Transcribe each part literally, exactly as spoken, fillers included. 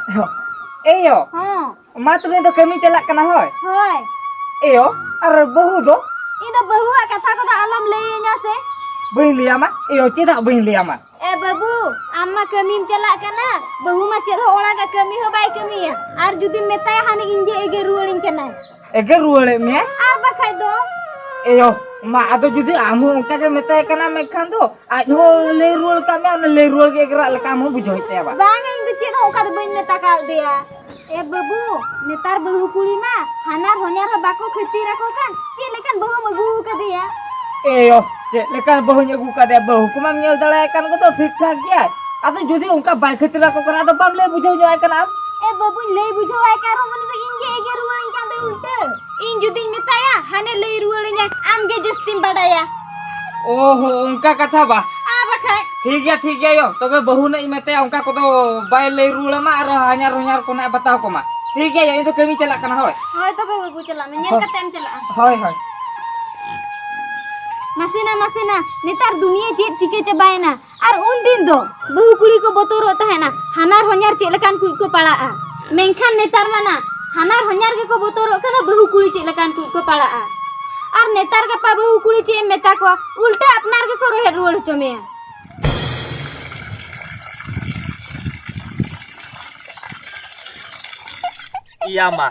ᱮᱭᱳ, ᱦᱚᱸ᱾ ᱢᱟ ᱛᱚᱵᱮ ᱫᱚ ᱠᱟᱹᱢᱤ ᱪᱟᱞᱟᱜ ᱠᱟᱱᱟ, ᱦᱳᱭ᱾ ᱦᱳᱭ᱾ ᱮᱭᱳ, ᱟᱨ ᱵᱟᱹᱦᱩ ᱫᱚ? ᱤᱧ ᱫᱚ ᱵᱟᱹᱦᱩᱣᱟᱜ ᱠᱟᱛᱷᱟ ᱠᱚᱫᱚ ᱟᱞᱚᱢ ᱞᱟᱹᱭᱟᱹᱧᱟ ᱥᱮ᱾ ᱵᱟᱹᱧ ᱞᱟᱹᱭᱟᱢᱟ᱾ ᱮᱭᱳ, ᱪᱮᱫᱟᱜ ᱵᱟᱹᱧ ᱞᱟᱹᱭᱟᱢᱟ? ᱮ ᱵᱟᱹᱵᱩ, ᱟᱢ ᱢᱟ ᱠᱟᱹᱢᱤᱢ ᱪᱟᱞᱟᱜ ᱠᱟᱱᱟ, ᱵᱟᱹᱦᱩ ᱢᱟ ᱪᱮᱫ ᱦᱚᱸ ᱚᱲᱟᱜᱟᱜ ᱠᱟᱹᱢᱤ ᱦᱚᱸ ᱵᱟᱭ ᱠᱟᱹᱢᱤᱭᱟ, ᱟᱨ ᱡᱩᱫᱤᱢ ᱢᱮᱛᱟᱭᱟ ᱦᱟᱱᱮ ᱤᱧ ᱜᱮ ᱮᱜᱮᱨ ᱨᱩᱣᱟᱹᱲᱤᱧ ᱠᱟᱱᱟᱭ᱾ ᱮᱜᱮᱨ ᱨᱩᱣᱟᱹᱲᱮᱫ ᱢᱮᱭᱟ? ᱟᱨ ᱵᱟᱠᱷᱟᱡ ᱫᱚ᱾ ᱮᱭᱳ, ᱢᱟ ᱟᱫᱚ ᱡᱩᱫᱤ ᱟᱢ ᱦᱚᱸ ᱚᱱᱠᱟ ᱜᱮ ᱢᱮᱛᱟᱭ ᱠᱟᱱᱟ ᱢᱮᱱᱠᱷᱟᱱ ᱫᱚ ᱟᱡ ᱦᱚᱸ ᱞᱟᱹᱭ ᱨᱩᱣᱟᱹᱲ ᱠᱟᱜ ᱢᱮ, ᱚᱱᱟ ᱞᱟᱹᱭ ᱨᱩᱣᱟᱹᱲ ᱜᱮ ᱮᱜᱮᱨᱟᱜ ᱞᱮᱠᱟ ᱟᱢ ᱦᱚᱸ ᱵᱩᱡᱷᱟᱹᱣ ᱦᱩᱭᱩᱜ ᱛᱟᱭᱟ ᱵᱟ᱾ ᱵᱟᱝᱟ, ᱤᱧ ᱫᱚ ᱪᱮᱫ ᱦᱚᱸ ᱚᱱᱠᱟ ᱫᱚ ᱵᱟᱹᱧ ᱢᱮᱛᱟ ᱠᱟᱣᱫᱮᱭᱟ᱾ ᱮ ᱵᱟᱹᱵᱩ, ᱱᱮᱛᱟᱨ ᱵᱟᱹᱦᱩ ᱠᱩᱲᱤ ᱢᱟ ᱦᱟᱱᱟᱨ ᱦᱚᱧᱟᱨ ᱦᱚᱸ ᱵᱟᱠᱚ ᱠᱷᱟᱹᱛᱤᱨ ᱟᱠᱚ ᱠᱟᱱ, ᱪᱮᱫ ᱞᱮᱠᱟᱱ ᱵᱟᱹᱦᱩᱢ ᱟᱹᱜᱩ ᱟᱠᱟᱫᱮᱭᱟ? ᱮᱭᱳ, ᱪᱮᱫ ᱞᱮᱠᱟᱱ ᱵᱟᱹᱦᱩᱧ ᱟᱹᱜᱩ ᱠᱟᱫᱮᱭᱟ? ᱵᱟᱹᱦᱩ ᱠᱚᱢᱟᱢ ᱧᱮᱞ ᱫᱟᱲᱮᱭᱟᱭ ᱠᱟᱱ ᱠᱚᱫᱚ ᱴᱷᱤᱠ ᱴᱷᱟᱠ ᱜᱮᱭᱟᱭ, ᱟᱫᱚ ᱡᱩᱫᱤ ᱚᱱᱠᱟ ᱵᱟᱭ ᱠᱷᱟᱹᱛᱤᱨ ᱟᱠᱚ ᱠᱟᱱᱟ ᱟᱫᱚ ᱵᱟᱢ ᱞᱟᱹᱭ ᱵᱩᱡᱷᱟᱹᱣ ᱧᱚᱜ ᱟᱭ ᱠᱟᱱᱟ ᱟᱢ? ᱮ ᱵᱟᱹᱵᱩᱧ ᱞᱟᱹᱭ ᱵᱩᱡᱷᱟᱹᱣ ᱟᱭ ᱠᱟᱱ ᱨᱮᱦᱚᱸ ᱩᱱᱤ ᱫᱚ ᱤᱧ ᱜᱮ ᱮᱜᱮᱨ ᱨᱩᱣᱟᱹᱲᱤᱧ ᱠᱟᱱ ᱫᱚᱭ ᱩᱞᱴᱟᱹ᱾ ᱤᱧ ᱡᱩᱫᱤᱧ ᱢᱮᱛᱟᱭᱟ, ᱦᱟᱱᱮ ᱞᱟᱹᱭ ᱨᱩᱣᱟᱹᱲᱤᱧᱟᱭ, ᱟᱢ ᱜᱮ ᱡᱟᱹᱥᱛᱤᱢ ᱵᱟᱰᱟᱭᱟ᱾ ᱚ ᱦᱚ, ᱚᱱᱠᱟ ᱠᱟᱛᱷᱟ ᱵᱟ᱾ ᱟᱨ ᱵᱟᱠᱷᱟᱡ᱾ ᱴᱷᱤᱠ ᱜᱮᱭᱟ, ᱴᱷᱤᱠ ᱜᱮᱭᱟ ᱭᱳ, ᱛᱚᱵᱮ ᱵᱟᱹᱦᱩ ᱱᱟᱜ ᱤᱧ ᱢᱮᱛᱟᱭᱟ, ᱚᱱᱠᱟ ᱠᱚᱫᱚ ᱵᱟᱭ ᱞᱟᱹᱭ ᱨᱩᱣᱟᱹᱲ ᱟᱢᱟ ᱟᱨ ᱦᱟᱧᱟᱨ ᱦᱚᱧᱟᱨ ᱠᱚ ᱱᱟᱜ ᱮ ᱵᱟᱛᱟᱣ ᱠᱚᱢᱟ᱾ ᱴᱷᱤᱠ ᱜᱮᱭᱟ ᱭᱳ, ᱤᱧ ᱫᱚ ᱠᱟᱹᱢᱤ ᱪᱟᱞᱟᱜ ᱠᱟᱱᱟ, ᱦᱳᱭ᱾ ᱦᱳᱭ, ᱛᱚᱵᱮ ᱵᱟᱹᱵᱩ ᱪᱟᱞᱟᱜ ᱢᱮ, ᱧᱮᱞ ᱦᱳᱭ᱾ ᱠᱟᱛᱮ ᱮᱢ ᱪᱟᱞᱟᱜᱼᱟ᱾ ᱦᱳᱭ, ᱦᱳᱭ᱾ ᱢᱟᱥᱮᱱᱟ, ᱢᱟᱥᱮᱱᱟ, ᱱᱮᱛᱟᱨ ᱫᱩᱱᱤᱭᱟᱹ ᱪᱮᱫ ᱪᱤᱠᱟᱹ ᱪᱟᱵᱟᱭᱮᱱᱟ? ᱟᱨ ᱩᱱ ᱫᱤᱱ ᱫᱚ ᱵᱟᱹᱦᱩ ᱠᱩᱲᱤ ᱠᱚ ᱵᱚᱛᱚᱨᱚᱜ ᱛᱟᱦᱮᱱᱟ, ᱦᱟᱱᱟᱨ ᱦᱚᱧᱟᱨ ᱪᱮᱫ ᱞᱮᱠᱟᱱ ᱠᱩᱡ ᱠᱚ ᱯᱟᱲᱟᱜᱼᱟ᱾ ᱢᱮᱱᱠᱷᱟᱱ ᱱᱮᱛᱟᱨ ᱢᱟ ᱱᱟ, ᱦᱟᱱᱟᱨ ᱦᱚᱧᱟᱨ ᱜᱮᱠᱚ ᱵᱚᱛᱚᱨᱚᱜ ᱠᱟᱱᱟ, ᱵᱟᱹᱦᱩ ᱠᱩᱲᱤ ᱪᱮᱫ ᱞᱮᱠᱟᱱ ᱠᱩᱡ ᱠᱚ ᱯᱟᱲᱟᱜᱼᱟ᱾ ᱟᱨ ᱱᱮᱛᱟᱨ ᱜᱟᱯᱟ ᱵᱟᱹᱦᱩ ᱠᱩᱲᱤ ᱪᱮᱫ ᱮᱢ ᱢᱮᱛᱟ ᱠᱚᱣᱟ, ᱩᱞᱴᱟᱹ ᱟᱯᱱᱟᱨ ᱜᱮᱠᱚ ᱨᱚᱦᱮᱫ ᱨᱩᱣᱟᱹᱲ ᱦᱚᱪᱚ ᱢᱮᱭᱟ᱾ ᱤᱭᱟ ᱢᱟ,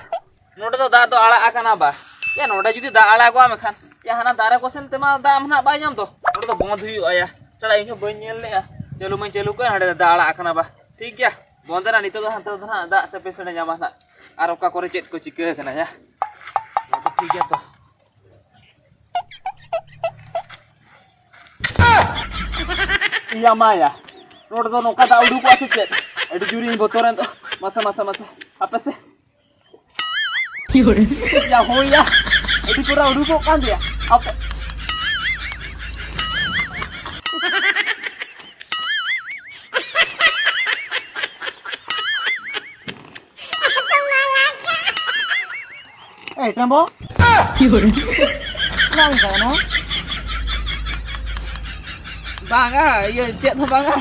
ᱱᱚᱰᱮ ᱫᱚ ᱫᱟᱜ ᱫᱚ ᱟᱲᱟᱜ ᱟᱠᱟᱱᱟ ᱵᱟ᱾ ᱭᱟ, ᱱᱚᱰᱮ ᱡᱩᱫᱤ ᱫᱟᱜ ᱟᱲᱟᱜᱚᱜᱼᱟ ᱢᱮᱱᱠᱷᱟᱱ, ᱭᱟ, ᱦᱟᱱᱟ ᱫᱟᱨᱮ ᱠᱚᱥᱮᱱ ᱛᱮᱢᱟ ᱫᱟᱜ ᱢᱟ ᱱᱟᱦᱟᱜ ᱵᱟᱭ ᱧᱟᱢ ᱫᱚ᱾ ᱱᱚᱰᱮ ᱫᱚ ᱵᱚᱸᱫᱽ ᱦᱩᱭᱩᱜᱼᱟ ᱭᱟ᱾ ᱪᱷᱟᱲᱟ ᱤᱧ ᱦᱚᱸ ᱵᱟᱹᱧ ᱧᱮᱞ ᱞᱮᱜᱼᱟ᱾ ᱪᱟᱹᱞᱩ ᱢᱟᱧ ᱪᱟᱹᱞᱩ ᱠᱚᱜᱼᱟ, ᱦᱟᱸᱰᱮ ᱫᱟᱜ ᱟᱲᱟᱜ ᱟᱠᱟᱱᱟ ᱵᱟ᱾ ᱴᱷᱤᱠ ᱜᱮᱭᱟ, ᱵᱚᱸᱫᱽ ᱮᱱᱟ, ᱱᱤᱛᱚᱜ ᱫᱚ ᱦᱟᱱᱛᱮ ᱫᱚ ᱱᱟᱦᱟᱜ ᱫᱟᱜ ᱥᱮ ᱯᱮᱥᱮᱱᱴ ᱮ ᱧᱟᱢᱟ ᱱᱟᱦᱟᱜ᱾ ᱟᱨ ᱚᱠᱟ ᱠᱚᱨᱮ ᱪᱮᱫ ᱠᱚ ᱪᱤᱠᱟᱹ ᱟᱠᱟᱱᱟ ᱭᱟ᱾ ᱱᱚᱣᱟ ᱫᱚ ᱴᱷᱤᱠ ᱜᱮᱭᱟ ᱛᱚ᱾ ᱤᱭᱟ ᱢᱟᱭᱟ, ᱱᱚᱰᱮ ᱫᱚ ᱱᱚᱝᱠᱟ ᱫᱟᱜ ᱩᱰᱩᱠᱚᱜᱼᱟ ᱥᱮ ᱪᱮᱫ? ᱟᱹᱰᱤ ᱡᱳᱨᱤᱧ ᱵᱚᱛᱚᱨᱮᱱ ᱫᱚ᱾ ᱢᱟᱥᱮ, ᱢᱟᱥᱮ, ᱢᱟᱥᱮ, ᱦᱟᱯᱮ ᱥᱮ᱾ ᱭᱟ ᱦᱳᱭ ᱭᱟ, ᱟᱹᱰᱤ ᱪᱮᱦᱨᱟ ᱩᱰᱩᱠᱚᱜ ᱠᱟᱱ ᱜᱮᱭᱟ᱾ ᱟᱯᱮ ᱮᱭ ᱴᱮᱢᱵᱚ, ᱵᱟᱝ ᱠᱟᱱᱟ᱾ ᱵᱟᱝᱟ, ᱤᱭᱟᱹ, ᱪᱮᱫ ᱦᱚᱸ ᱵᱟᱝᱟ᱾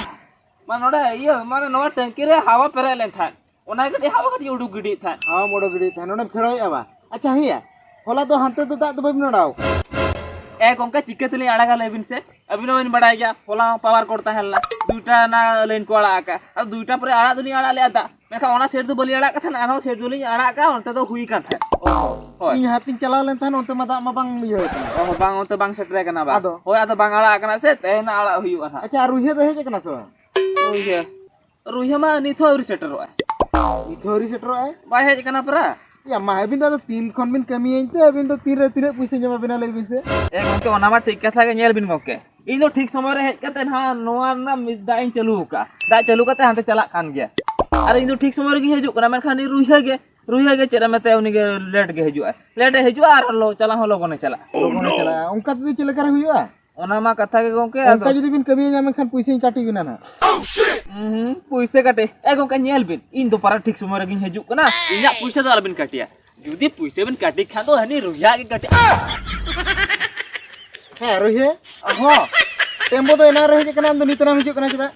ᱢᱟ ᱱᱚᱰᱮ ᱤᱭᱟᱹ, ᱢᱟᱱᱮ ᱱᱚᱣᱟ ᱴᱮᱝᱠᱤ ᱨᱮ ᱦᱟᱣᱟ ᱯᱮᱨᱮᱡ ᱞᱮᱱ ᱛᱟᱦᱮᱸᱫ᱾ ᱚᱱᱟ ᱠᱟᱹᱴᱤᱡ ᱦᱟᱣᱟ ᱠᱟᱹᱴᱤᱡ ᱩᱰᱩᱠ ᱜᱤᱰᱤᱭᱮᱫ ᱛᱟᱦᱮᱸᱫ᱾ ᱦᱟᱣᱟᱢ ᱩᱰᱩᱠ ᱜᱤᱰᱤᱭᱮᱫ ᱛᱟᱦᱮᱸᱫ, ᱱᱚᱰᱮᱢ ᱠᱷᱮᱲᱚᱭᱮᱫᱼᱟ ᱵᱟ? ᱟᱪᱪᱷᱟ ᱦᱮᱸᱭᱟ, ᱦᱚᱞᱟ ᱫᱚ ᱦᱟᱱᱛᱮ ᱫᱚ ᱫᱟᱜ ᱫᱚ ᱵᱟᱹᱵᱤᱱ ᱟᱲᱟᱣ ᱠᱟᱜᱼᱟ? ᱮ ᱜᱚᱝᱠᱮ, ᱪᱤᱠᱟᱹ ᱛᱮᱞᱤᱧ ᱟᱲᱟᱜᱟ ᱞᱟᱹᱭ ᱵᱤᱱ ᱥᱮ? ᱟᱹᱵᱤᱱ ᱦᱚᱸᱵᱤᱱ ᱵᱟᱲᱟᱭ ᱜᱮᱭᱟ, ᱦᱚᱞᱟ ᱦᱚᱸ ᱯᱟᱣᱟᱨ ᱠᱚᱴ ᱛᱟᱦᱮᱸ ᱞᱮᱱᱟ, ᱫᱩᱭᱴᱟ ᱨᱮᱱᱟᱜ ᱞᱟᱭᱤᱱ ᱠᱚ ᱟᱲᱟᱜ ᱟᱠᱟᱫᱼᱟ᱾ ᱟᱨ ᱫᱩᱭᱴᱟ ᱯᱚᱨᱮ ᱟᱲᱟᱜ ᱫᱚᱞᱤᱧ ᱟᱲᱟᱜ ᱞᱮᱫᱼᱟ ᱫᱟᱜ, ᱢᱮᱱᱠᱷᱟᱱ ᱚᱱᱟ ᱥᱮᱴ ᱫᱚ ᱵᱟᱹᱞᱤᱧ ᱟᱲᱟᱜ ᱠᱟᱜ ᱛᱟᱦᱮᱸᱫ, ᱟᱨᱦᱚᱸ ᱥᱮᱴ ᱫᱚᱞᱤᱧ ᱟᱲᱟᱜ ᱠᱟᱜᱼᱟ, ᱚᱱᱛᱮ ᱫᱚ ᱦᱩᱭ ᱠᱟᱱ ᱛᱟᱦᱮᱸᱫ᱾ ᱦᱳᱭ᱾ ᱤᱧ ᱦᱟᱛᱤᱧ ᱪᱟᱞᱟᱣ ᱞᱮᱱ ᱛᱟᱦᱮᱸᱫ, ᱚᱱᱛᱮ ᱢᱟ ᱫᱟᱜ ᱢᱟ ᱵᱟᱝ ᱤᱭᱟᱹ ᱠᱟᱱᱟ᱾ ᱚ, ᱵᱟᱝ, ᱚᱱᱛᱮ ᱵᱟᱝ ᱥᱮᱴᱮᱨ ᱠᱟᱱᱟ ᱵᱟ? ᱟᱫᱚ? ᱦᱳᱭ, ᱟᱫᱚ ᱵᱟᱝ ᱟᱲᱟᱜ ᱠᱟᱱᱟ ᱥᱮ, ᱛᱮᱦᱮᱧ ᱟᱲᱟᱜ ᱦᱩᱭᱩᱜᱼᱟ ᱱᱟᱦᱟᱜ᱾ ᱟᱪᱪᱷᱟ, ᱟᱨ ᱨᱩᱭᱦᱟᱹ ᱫᱚ ᱦᱮᱡ ᱠᱟᱱᱟ ᱥᱮ ᱵᱟᱝ? ᱨᱩᱭᱦᱟᱹ? ᱨᱩᱭᱦᱟᱹ ᱢᱟ ᱱᱤᱛ ᱦᱚᱸ ᱟᱹᱣᱨᱤ ᱥᱮᱴᱮᱨᱚᱜᱼᱟ᱾ ᱱᱤᱛ ᱦᱚᱸ ᱟᱹᱣᱨᱤ ᱥᱮᱴᱮᱨᱚᱜᱼᱟᱭ? ᱵᱟᱭ ᱦᱮᱡ ᱠᱟᱱᱟ ᱯᱟᱨᱟ᱾ ᱭᱟ ᱢᱟ, ᱟᱹᱵᱤᱱ ᱫᱚ ᱟᱫᱚ ᱛᱤᱱ ᱠᱷᱚᱱ ᱵᱤᱱ ᱠᱟᱹᱢᱤᱭᱟ ᱮᱱᱛᱮ, ᱟᱹᱵᱤᱱ ᱫᱚ ᱛᱤᱱᱨᱮ ᱛᱤᱱᱟᱹᱜ ᱯᱩᱭᱥᱟᱹ ᱧᱟᱢᱟ ᱵᱤᱱᱟ ᱞᱟᱹᱭ ᱵᱤᱱ ᱥᱮ? ᱮ ᱜᱚᱝᱠᱮ, ᱚᱱᱟ ᱢᱟ ᱴᱷᱤᱠ ᱠᱟᱛᱷᱟ ᱜᱮ, ᱧᱮᱞ ᱵᱤᱱ ᱜᱚᱝᱠᱮ, ᱤᱧ ᱫᱚ ᱴᱷᱤᱠ ᱥᱚᱢᱚᱭ ᱨᱮ ᱦᱮᱡ ᱠᱟᱛᱮ ᱱᱟᱦᱟᱜ ᱱᱚᱣᱟ ᱨᱮᱱᱟᱜ ᱢᱤᱫ ᱫᱟᱜ ᱤᱧ ᱪᱟᱹᱞᱩ ᱟᱠᱟᱫᱼᱟ, ᱫᱟᱜ ᱪᱟᱹᱞᱩ ᱠᱟᱛᱮ ᱦᱟᱱᱛᱮ ᱪᱟᱞᱟᱜ ᱠᱟᱱ ᱜᱮᱭᱟ᱾ ᱟᱨ ᱤᱧ ᱫᱚ ᱴᱷᱤᱠ ᱥᱚᱢᱚᱭ ᱨᱮᱜᱮᱧ ᱦᱤᱡᱩᱜ ᱠᱟᱱᱟ, ᱢᱮᱱᱠᱷᱟᱱ ᱩᱱᱤ ᱨᱩᱭᱦᱟᱹ ᱜᱮ, ᱨᱩᱭᱦᱟᱹ ᱜᱮ ᱪᱮᱫ ᱮ ᱢᱮᱛᱟᱭᱟ, ᱩᱱᱤ ᱜᱮ ᱞᱮᱴ ᱜᱮ ᱦᱤᱡᱩᱜᱼᱟ, ᱞᱮᱴ ᱮ ᱦᱤᱡᱩᱜᱼᱟ ᱟᱨ ᱞᱚ-, ᱪᱟᱞᱟᱣ ᱦᱚᱸ ᱞᱚᱜᱚᱱᱮ ᱪᱟᱞᱟᱜᱼᱟ᱾ ᱞᱚᱜᱚᱱᱮ ᱪᱟᱞᱟᱜᱼᱟ, ᱚᱱᱠᱟ ᱛᱮᱫᱚ ᱪᱮᱫ ᱞᱮᱠᱟ ᱨᱮ ᱦᱩᱭᱩᱜᱼᱟ? ᱚᱱᱟ ᱢᱟ ᱠᱟᱛᱷᱟ ᱜᱮ ᱜᱚᱝᱠᱮ, ᱚᱱᱠᱟ ᱟᱫᱚ ᱡᱩᱫᱤ ᱵᱤᱱ ᱠᱟᱹᱢᱤᱭᱟ ᱧᱟᱢ ᱮᱱᱠᱷᱟᱱ ᱯᱩᱭᱥᱟᱹᱧ ᱠᱟᱹᱴᱤ ᱵᱤᱱᱟ ᱱᱟᱦᱟᱜ᱾ ᱦᱩᱸ, ᱯᱩᱭᱥᱟᱹ ᱠᱟᱹᱴᱤ? ᱮ ᱜᱚᱝᱠᱮ, ᱧᱮᱞ ᱵᱤᱱ, ᱤᱧ ᱫᱚ ᱯᱟᱨᱟ ᱴᱷᱤᱠ ᱥᱚᱢᱚᱭ ᱨᱮᱜᱤᱧ ᱦᱤᱡᱩᱜ ᱠᱟᱱᱟ, ᱤᱧᱟᱜ ᱯᱩᱭᱥᱟᱹ ᱫᱚ ᱟᱞᱚᱵᱤᱱ ᱠᱟᱹᱴᱤᱭᱟ᱾ ᱡᱩᱫᱤ ᱯᱩᱭᱥᱟᱹ ᱵᱤᱱ ᱠᱟᱹᱴᱤ ᱠᱷᱟᱱ ᱫᱚ ᱦᱟᱹᱱᱤ ᱨᱩᱭᱦᱟᱹ ᱜᱮ ᱠᱟᱹᱴᱤ᱾ ᱦᱮᱸ, ᱨᱩᱭᱦᱟᱹ? ᱦᱚᱸ᱾ ᱛᱮᱢᱵᱚ ᱫᱚ ᱮᱱᱟᱝ ᱨᱮ ᱦᱮᱡ ᱟᱠᱟᱱᱟ, ᱟᱢ ᱫᱚ ᱱᱤᱛ ᱮᱱᱟᱝ ᱦᱤᱡᱩᱜ ᱠᱟᱱᱟ ᱪᱮᱫᱟᱜ?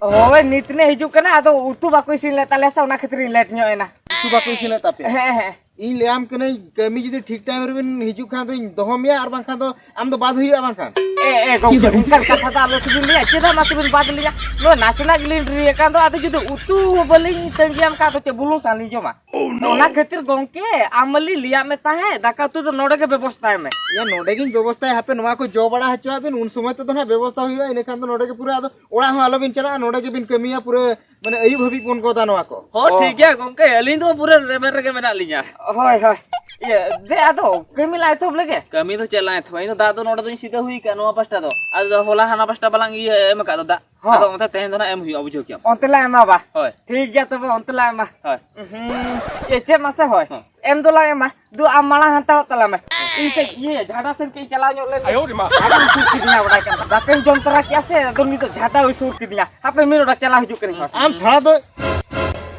ᱦᱳᱭ, ᱱᱤᱛ ᱱᱮ ᱦᱤᱡᱩᱜ ᱠᱟᱱᱟ, ᱟᱫᱚ ᱩᱛᱩ ᱵᱟᱠᱚ ᱤᱥᱤᱱ ᱞᱮᱫ ᱛᱟᱞᱮᱭᱟ ᱥᱮ, ᱚᱱᱟ ᱠᱷᱟᱹᱛᱤᱨ ᱤᱧ ᱞᱮᱴ ᱧᱚᱜ ᱮᱱᱟ᱾ ᱩᱛᱩ ᱵᱟᱠᱚ ᱤᱥᱤᱱ ᱞᱮᱫ ᱛᱟᱯᱮᱭᱟ? ᱦᱮᱸ, ᱦᱮᱸ᱾ ᱤᱧ ᱞᱟᱹᱭᱟᱢ ᱠᱟᱹᱱᱟᱹᱧ, ᱠᱟᱹᱢᱤ ᱡᱩᱫᱤ ᱴᱷᱤᱠ ᱴᱟᱭᱤᱢ ᱨᱮᱵᱤᱱ ᱦᱤᱡᱩᱜ ᱠᱷᱟᱱ ᱫᱚᱧ ᱫᱚᱦᱚ ᱢᱮᱭᱟ, ᱟᱨ ᱵᱟᱝᱠᱷᱟᱱ ᱫᱚ ᱟᱢ ᱫᱚ ᱵᱟᱫ ᱦᱩᱭᱩᱜᱼᱟ ᱵᱟᱝᱠᱷᱟᱱ᱾ ᱮ, ᱮ, ᱜᱚᱢᱠᱮ, ᱚᱱᱠᱟᱱ ᱠᱟᱛᱷᱟ ᱫᱚ ᱟᱞᱚ ᱛᱮᱵᱤᱱ ᱞᱟᱹᱭᱟ᱾ ᱪᱮᱫᱟᱜ ᱢᱟᱥᱮ ᱵᱤᱱ ᱵᱟᱫ ᱞᱤᱧᱟ? ᱱᱚᱣᱟ ᱱᱟᱥᱮᱱᱟᱜ ᱜᱮᱞᱤᱧ ᱰᱮᱨᱤ ᱟᱠᱟᱱ ᱫᱚ, ᱟᱫᱚ ᱡᱩᱫᱤ ᱩᱛᱩ ᱦᱚᱸ ᱵᱟᱹᱞᱤᱧ ᱛᱟᱺᱜᱤᱭᱟᱢ ᱠᱷᱟᱱ, ᱟᱫᱚ ᱪᱮᱫ ᱵᱩᱞᱩᱝ ᱥᱟᱱ ᱞᱤᱧ ᱡᱚᱢᱟ? ᱚᱱᱟ ᱠᱷᱟᱹᱛᱤᱨ ᱜᱚᱢᱠᱮ, ᱟᱢ ᱢᱟᱹᱞᱤ ᱞᱟᱹᱭᱟᱜ ᱢᱮ ᱛᱟᱦᱮᱸᱫ, ᱫᱟᱠᱟ ᱩᱛᱩ ᱫᱚ ᱱᱚᱰᱮ ᱜᱮ ᱵᱮᱵᱚᱥᱛᱷᱟᱭ ᱢᱮ᱾ ᱭᱟ, ᱱᱚᱰᱮ ᱜᱤᱧ ᱵᱮᱵᱚᱥᱛᱷᱟᱭᱟ, ᱦᱟᱯᱮ ᱱᱚᱣᱟ ᱠᱚ ᱡᱚ ᱵᱟᱲᱟ ᱦᱚᱪᱚᱣᱟᱜ ᱵᱤᱱ, ᱩᱱ ᱥᱚᱢᱚᱭ ᱛᱮᱫᱚ ᱱᱟᱦᱟᱜ ᱵᱮᱵᱚᱥᱛᱷᱟ ᱦᱩᱭᱩᱜᱼᱟ, ᱤᱱᱟᱹ ᱠᱷᱟᱱ ᱫᱚ ᱱᱚᱰᱮ ᱜᱮ ᱯᱩᱨᱟᱹ ᱟᱫᱚ ᱚᱲᱟᱜ ᱦᱚᱸ ᱟᱞᱚᱵᱤᱱ ᱪᱟᱞᱟᱜᱼᱟ, ᱱᱚᱰᱮ ᱜᱮᱵᱤᱱ ᱠᱟᱹᱢᱤᱭᱟ ᱯᱩᱨᱟᱹ᱾ ᱢᱟᱱᱮ ᱟᱹᱭᱩᱵ ᱦᱟᱹᱵᱤᱡ ᱵᱚᱱ ᱜᱚᱫᱟ ᱱᱚᱣᱟ ᱠᱚ᱾ ᱦᱚᱸ, ᱚ᱾ ᱴᱷᱤᱠ ᱜᱮᱭᱟ ᱜᱚᱝᱠᱮ, ᱟᱹᱞᱤᱧ ᱫᱚ ᱯᱩᱨᱟᱹ ᱨᱮᱵᱮᱱ ᱨᱮᱜᱮ ᱢᱮᱱᱟᱜ ᱞᱤᱧᱟ᱾ ᱦᱳᱭ, ᱦᱳᱭ᱾ ᱤᱭᱟᱹ, ᱫᱮ ᱟᱫᱚ ᱠᱟᱹᱢᱤ ᱞᱟᱝ ᱮᱛᱚᱦᱚᱵ ᱞᱮᱜᱮ᱾ ᱠᱟᱹᱢᱤ ᱫᱚ ᱪᱮᱫ ᱞᱟᱝ ᱮᱛᱚᱦᱚᱵᱟ? ᱤᱧ ᱫᱚ ᱫᱟᱜ ᱫᱚ ᱱᱚᱰᱮ ᱫᱚᱧ ᱥᱤᱫᱷᱟᱹ ᱦᱩᱭ ᱠᱟᱜᱼᱟ, ᱱᱚᱣᱟ ᱯᱟᱥᱴᱟ ᱫᱚ᱾ ᱟᱫᱚ ᱦᱚᱞᱟ ᱦᱟᱱᱟ ᱯᱟᱥᱴᱟ ᱵᱟᱞᱟᱝ ᱤᱭᱟᱹ ᱮᱢ ᱟᱠᱟᱫ ᱫᱚ ᱫᱟᱜ᱾ ᱦᱚᱸ᱾ ᱟᱫᱚ ᱚᱱᱛᱮ ᱛᱮᱦᱮᱧ ᱫᱚ ᱱᱟᱜ ᱮᱢ ᱦᱩᱭᱩᱜᱼᱟ, ᱵᱩᱡᱷᱟᱹᱣ ᱠᱮᱜᱼᱟᱢ᱾ ᱚᱱᱛᱮ ᱞᱟᱝ ᱮᱢᱟ ᱵᱟ᱾ ᱦᱳᱭ᱾ ᱴᱷᱤᱠ ᱜᱮᱭᱟ ᱛᱚᱵᱮ, ᱚᱱᱛᱮ ᱞᱟᱝ ᱮᱢᱟ᱾ ᱦᱳᱭ᱾ ᱩᱦᱩᱸ᱾ ᱮ, ᱪᱮᱫ ᱢᱟᱥᱮ ᱦᱳᱭ? ᱦᱚᱸ᱾ ᱮᱢ ᱫᱚᱞᱟᱝ ᱮᱢᱟ᱾ ᱫᱩ, ᱟᱢ ᱢᱟᱲᱟᱝ ᱦᱟᱛᱟᱣ ᱛᱟᱞᱟᱝ ᱢᱮ᱾ ᱤᱧ ᱠᱟᱹᱡ ᱤᱭᱟᱹ ᱡᱷᱟᱰᱟ ᱥᱮᱱ ᱠᱟᱹᱡ ᱪᱟᱞᱟᱣ ᱧᱚᱜ ᱞᱮᱱ ᱜᱮ᱾ ᱟᱭᱳ ᱨᱮ ᱢᱟ᱾ ᱟᱹᱰᱤ ᱥᱩᱨ ᱠᱤᱫᱤᱧᱟ ᱵᱟᱰᱟᱭ ᱠᱟᱱ᱾ ᱫᱟᱠᱟᱧ ᱡᱚᱢ ᱛᱚᱨᱟ ᱠᱮᱜᱼᱟ ᱥᱮ, ᱟᱫᱚ ᱱᱤᱛᱚᱜ ᱡᱷᱟᱰᱟ ᱦᱩᱭ ᱥᱩᱨ ᱠᱤᱫᱤᱧᱟ᱾ ᱦᱟᱯᱮ ᱢᱤᱫ ᱰᱚᱸᱰᱟ ᱪᱟᱞᱟᱣ ᱦᱤᱡᱩᱜ ᱠᱟᱹᱱᱟᱹᱧ᱾ ᱟᱢ ᱥᱟᱲᱟ ᱫᱚ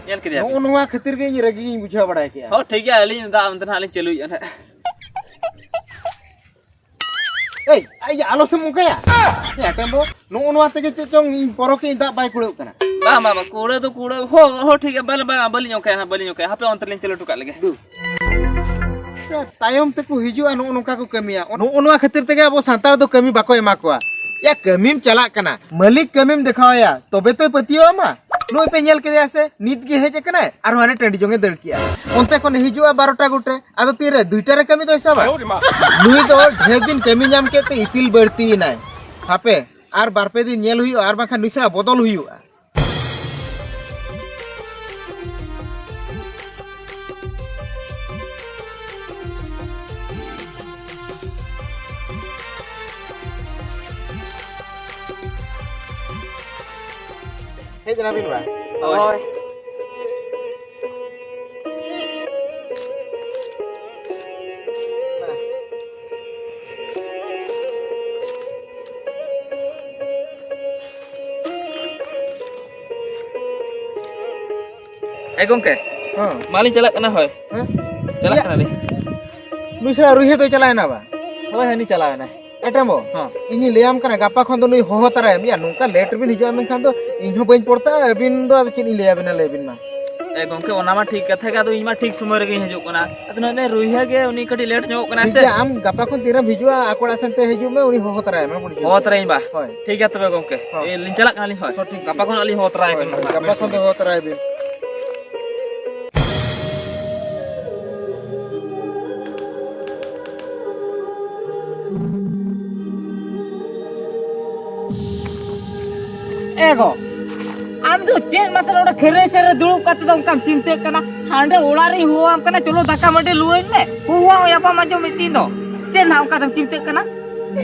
ᱧᱮᱞ ᱠᱮᱫᱮᱭᱟ ᱱᱚᱜᱼᱚ ᱯᱮ᱾ ᱱᱚᱣᱟ ᱠᱷᱟᱹᱛᱤᱨ ᱜᱮ ᱤᱧ ᱨᱟᱹᱜᱤ ᱜᱤᱧ ᱵᱩᱡᱷᱟᱹᱣ ᱵᱟᱲᱟᱭ ᱠᱮᱜᱼᱟ᱾ ᱦᱚᱸ, ᱴᱷᱤᱠ ᱜᱮᱭᱟ, ᱟᱹᱞᱤᱧ ᱫᱚ ᱚᱱᱛᱮ ᱱᱟᱦᱟᱜ ᱞᱤᱧ ᱪᱟᱹᱞᱩᱭᱮᱫᱼᱟ ᱱᱟᱦᱟᱜ᱾ ᱮᱭ, ᱟᱭ, ᱟᱞᱚ ᱥᱮᱢ ᱚᱱᱠᱟᱭᱟ᱾ ᱮ, ᱮᱴᱮᱢ ᱫᱚ ᱱᱚᱜᱼᱚ ᱱᱚᱣᱟ ᱛᱮᱜᱮ ᱪᱮᱫ ᱪᱚᱝ ᱤᱧ ᱯᱚᱨᱚᱠ ᱤᱧ ᱫᱟᱜ ᱵᱟᱭ ᱠᱩᱲᱟᱹᱜ ᱠᱟᱱᱟ᱾ ᱵᱟᱝ, ᱵᱟᱝ, ᱵᱟᱝ, ᱠᱩᱲᱟᱹ ᱫᱚ ᱠᱩᱲᱟᱹ᱾ ᱦᱚ, ᱦᱚ, ᱴᱷᱤᱠ ᱜᱮᱭᱟ, ᱵᱟᱞᱮ, ᱵᱟᱝ, ᱵᱟᱹᱞᱤᱧ ᱚᱱᱠᱟᱭᱟ ᱦᱟᱸᱜ, ᱵᱟᱹᱞᱤᱧ ᱚᱱᱠᱟᱭᱟ᱾ ᱦᱟᱯᱮ, ᱚᱱᱛᱮ ᱞᱤᱧ ᱪᱟᱹᱞᱩ ᱦᱚᱴᱚ ᱠᱟᱜ ᱞᱮᱜᱮ᱾ ᱫᱩ᱾ ᱛᱟᱭᱚᱢ ᱛᱮᱠᱚ ᱦᱤᱡᱩᱜᱼᱟ, ᱱᱚᱜᱼᱚ ᱱᱚᱝᱠᱟ ᱠᱚ ᱠᱟᱹᱢᱤᱭᱟ᱾ ᱱᱚᱜᱼᱚ ᱱᱚᱣᱟ ᱠᱷᱟᱹᱛᱤᱨ ᱛᱮᱜᱮ ᱟᱵᱚ ᱥᱟᱱᱛᱟᱲ ᱫᱚ ᱠᱟᱹᱢᱤ ᱵᱟᱠᱚ ᱮᱢᱟ ᱠᱚᱣᱟ᱾ ᱭᱟ, ᱠᱟᱹᱢᱤᱢ ᱪᱟᱞᱟᱜ ᱠᱟᱱᱟ, ᱢᱟᱹᱞᱤᱠ ᱠᱟᱹᱢᱤᱢ ᱫᱮᱠᱷᱟᱣᱟᱭᱟ, ᱛᱚᱵᱮ ᱛᱚᱭ ᱯᱟᱹᱛᱭᱟᱹᱣ ᱟᱢᱟ᱾ ᱱᱩᱭ ᱯᱮ ᱧᱮᱞ ᱠᱮᱫᱮᱭᱟ ᱥᱮ, ᱱᱤᱛ ᱜᱮ ᱦᱮᱡ ᱟᱠᱟᱱᱟᱭ, ᱟᱨᱦᱚᱸ ᱦᱟᱱᱮ ᱴᱟᱺᱰᱤ ᱡᱚᱝ ᱮ ᱫᱟᱹᱲ ᱠᱮᱜᱼᱟ᱾ ᱚᱱᱛᱮ ᱠᱷᱚᱱ ᱦᱤᱡᱩᱜᱼᱟ ᱵᱟᱨᱚᱴᱟ ᱜᱚᱴᱮ, ᱟᱫᱚ ᱛᱤᱨᱮ ᱫᱩᱭᱴᱟ ᱨᱮ ᱠᱟᱹᱢᱤ ᱫᱚᱭ ᱥᱟᱵᱟ? ᱱᱩᱭ ᱫᱚ ᱰᱷᱮᱨ ᱫᱤᱱ ᱠᱟᱹᱢᱤ ᱧᱟᱢ ᱠᱮᱫ ᱛᱮ ᱤᱛᱤᱞ ᱵᱟᱹᱲᱛᱤᱭᱮᱱᱟᱭ᱾ ᱦᱟᱯᱮ, ᱟᱨ ᱵᱟᱨ ᱯᱮ ᱫᱤᱱ ᱧᱮᱞ ᱦᱩᱭᱩᱜᱼᱟ, ᱟᱨ ᱵᱟᱝᱠᱷᱟᱱ ᱱᱩᱭ ᱥᱟᱞᱟᱜ ᱵᱚᱫᱚᱞ ᱦᱩᱭᱩᱜᱼᱟ᱾ ᱦᱮᱡ ᱮᱱᱟ ᱵᱤᱱ ᱵᱟ? ᱦᱳᱭ᱾ ᱮ ᱜᱚᱝᱠᱮ, ᱦᱮᱸ᱾ ᱢᱟᱞᱤᱧ ᱪᱟᱞᱟᱜ ᱠᱟᱱᱟ, ᱦᱳᱭ᱾ ᱦᱮᱸ? ᱪᱟᱞᱟᱜ ᱤᱭᱟᱹ᱾ ᱠᱟᱱᱟᱞᱤᱧ᱾ ᱱᱩᱭ ᱥᱟᱞᱟ ᱨᱩᱭᱦᱟᱹ ᱫᱚᱭ ᱪᱟᱞᱟᱣ ᱮᱱᱟ ᱵᱟ? ᱦᱳᱭ, ᱦᱟᱹᱱᱤ ᱪᱟᱞᱟᱣ ᱮᱱᱟᱭ᱾ ᱮ ᱴᱮᱢᱵᱚ, ᱦᱚᱸ᱾ ᱤᱧᱤᱧ ᱞᱟᱹᱭᱟᱢ ᱠᱟᱱᱟ, ᱜᱟᱯᱟ ᱠᱷᱚᱱ ᱫᱚ ᱱᱩᱭ ᱦᱚᱦᱚ ᱛᱟᱨᱟᱭᱮᱢ᱾ ᱭᱟ, ᱱᱚᱝᱠᱟ ᱞᱮᱴ ᱨᱮᱵᱤᱱ ᱦᱤᱡᱩᱜᱼᱟ, ᱢᱮᱱᱠᱷᱟᱱ ᱫᱚ ᱤᱧ ᱦᱚᱸ ᱵᱟᱹᱧ ᱯᱚᱲᱛᱟᱜᱼᱟ, ᱟᱹᱵᱤᱱ ᱫᱚ ᱟᱫᱚ ᱪᱮᱫ ᱤᱧ ᱞᱟᱹᱭᱟᱵᱤᱱᱟ, ᱞᱟᱹᱭ ᱵᱤᱱ ᱢᱟ᱾ ᱮ ᱜᱚᱝᱠᱮ, ᱚᱱᱟ ᱢᱟ ᱴᱷᱤᱠ ᱠᱟᱛᱷᱟ ᱜᱮ, ᱟᱫᱚ ᱤᱧ ᱢᱟ ᱴᱷᱤᱠ ᱥᱚᱢᱚᱭ ᱨᱮᱜᱮᱧ ᱦᱤᱡᱩᱜ ᱠᱟᱱᱟ᱾ ᱟᱫᱚ ᱱᱚᱜᱼᱚᱭ ᱨᱩᱭᱦᱟᱹ ᱜᱮ ᱩᱱᱤ ᱠᱟᱹᱴᱤᱡ ᱞᱮᱴ ᱧᱚᱜᱚᱜ ᱠᱟᱱᱟ ᱴᱷᱤᱠ ᱥᱮ᱾ ᱜᱮᱭᱟ, ᱟᱢ ᱜᱟᱯᱟ ᱠᱷᱚᱱ ᱛᱤᱨᱮᱢ ᱦᱤᱡᱩᱜᱼᱟ, ᱟᱠᱚ ᱚᱲᱟᱜ ᱥᱮᱱ ᱛᱮ ᱦᱤᱡᱩᱜ ᱢᱮ, ᱩᱱᱤ ᱦᱚᱦᱚ ᱛᱟᱨᱟᱭᱮᱢ, ᱦᱮᱸ, ᱵᱩᱡᱷᱟᱹᱣ? ᱦᱚᱦᱚ ᱛᱟᱨᱟᱭᱤᱧ ᱵᱟ᱾ ᱦᱳᱭ᱾ ᱴᱷᱤᱠ ᱜᱮᱭᱟ ᱛᱚᱵᱮ ᱜᱚᱝᱠᱮ᱾ ᱦᱚᱸ᱾ ᱮ, ᱞᱤᱧ ᱪᱟᱞᱟᱜ ᱠᱟᱱᱟᱞᱤᱧ, ᱦᱳᱭ᱾ ᱦᱚᱸ, ᱴᱷᱤᱠ ᱜᱮᱭᱟ᱾ ᱜᱟᱯᱟ ᱠᱷᱚᱱᱟᱜ ᱞᱤᱧ ᱦᱚᱦᱚ ᱛᱟᱨᱟᱭ ᱦᱳᱭ, ᱠᱟᱱᱟ᱾ ᱦᱳᱭ, ᱜᱟᱯᱟ ᱠᱷᱚᱱ ᱫᱚ ᱦᱚᱦᱚ ᱛᱟᱨᱟᱭ ᱵᱤᱱ᱾ ᱮ ᱜᱚ, ᱟᱢ ᱫᱚ ᱪᱮᱫ ᱢᱟᱥᱮ ᱱᱚᱰᱮ ᱠᱷᱟᱹᱨᱟᱹᱭ ᱥᱮᱫ ᱨᱮ ᱫᱩᱲᱩᱵ ᱠᱟᱛᱮ ᱫᱚ ᱚᱱᱠᱟᱢ ᱪᱤᱱᱛᱟᱹᱜ ᱠᱟᱱᱟ? ᱦᱟᱸᱰᱮ ᱚᱲᱟᱜ ᱨᱤᱧ ᱦᱚᱦᱚᱣᱟᱢ ᱠᱟᱱᱟ, "ᱪᱚᱞᱚ ᱫᱟᱠᱟ ᱢᱟᱹᱰᱤ ᱞᱩᱣᱟᱹᱧ ᱢᱮ", ᱦᱚᱦᱚᱣᱟᱢ ᱭᱟ ᱵᱟᱢ ᱟᱸᱡᱚᱢᱮᱫ ᱛᱤᱧ ᱫᱚ᱾ ᱪᱮᱫ ᱱᱟᱜ ᱚᱱᱠᱟ ᱫᱚᱢ ᱪᱤᱱᱛᱟᱹᱜ ᱠᱟᱱᱟ?